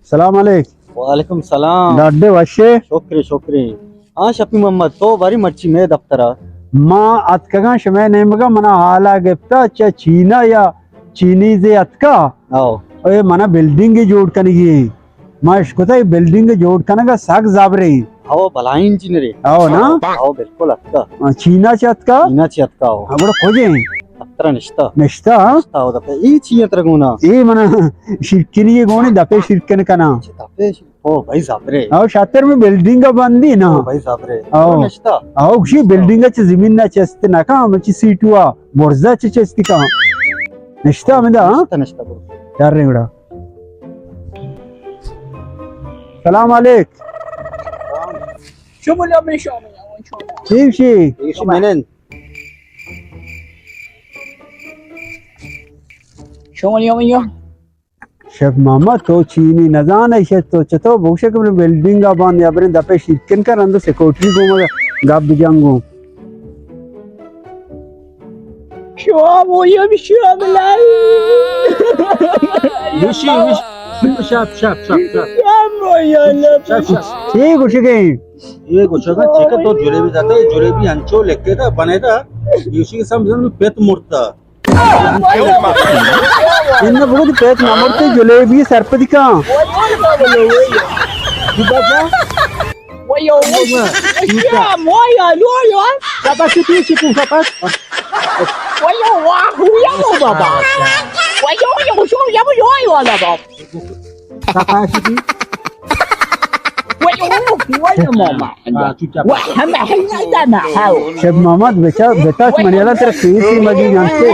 سلام علیک۔ وعلیکم سلام۔ ڈاڈے وشے؟ شکرے، شکرے۔ ہاں شفیع محمد، تو باری مرچی مئے دفترا؟ ما اتکگاں شمئے نیمگا، منا حالا گپتا چہ چینا یا چینیزے اتکا۔ او۔ اے منا بلڈنگے جوڑ کنگی ایں۔ ما اشکتا اے بلڈنگ جوڑ کنگا سک زبرے۔ او بلاہیں انجینئرے۔ او نا؟ او بالکل اتکا۔ ہاں، چینا چہ اتکا؟ چینا چہ اتکا او۔ ہاں، گڑا کجے؟ دفترا نشتا۔ نشتا؟ نشتا او دفتر۔ اے چی اترا گونا؟ اے منا شیرکنی گونے دپے شیرکن کنا۔ اچھا، دپے شیر-، او بھائی زبرے۔ او شاتر میں بلڈنگ بندی نا۔ او بھائی زبرے۔ او۔ نشتا۔ او گشی بلڈنگ چہ زمین نہ چست نہ کام چہ سیٹوا برزا چہ چستی کام۔ نشتا ہمیں دا، ہاں؟ نشتا، نشتا برو۔ یار رنگڑا۔ سلام علیک۔ شمولیو من شما، شما۔ ٹھیک شی۔ ٹھیک شی منن۔ شمولیو من یا۔ شفیع محمد، تو چینی نزانئے، شہ تو چتو بگوشے کہ من بلڈنگ ءَ بان یا بریں دپے شیرکن کن، رند سیکورٹی گوں گپ بجنگوں۔ شما مویم شما بلائی۔ وشی، وش-، شپ، شپ، شپ، شپ۔ شما مویم شپ، شپ۔ چی گوشگے؟ اے گوشگا چیکا تو جلیبی داتا، اے جلیبی انچو لکے دا، بنے دا، وشی سمجھن پت مرتا۔ انہ بگو تو پیت نمرتے جلیبی سرپدی کن۔ شفیع محمد بچا، بتاچ منی الان ترا کیسی مگی جانتے۔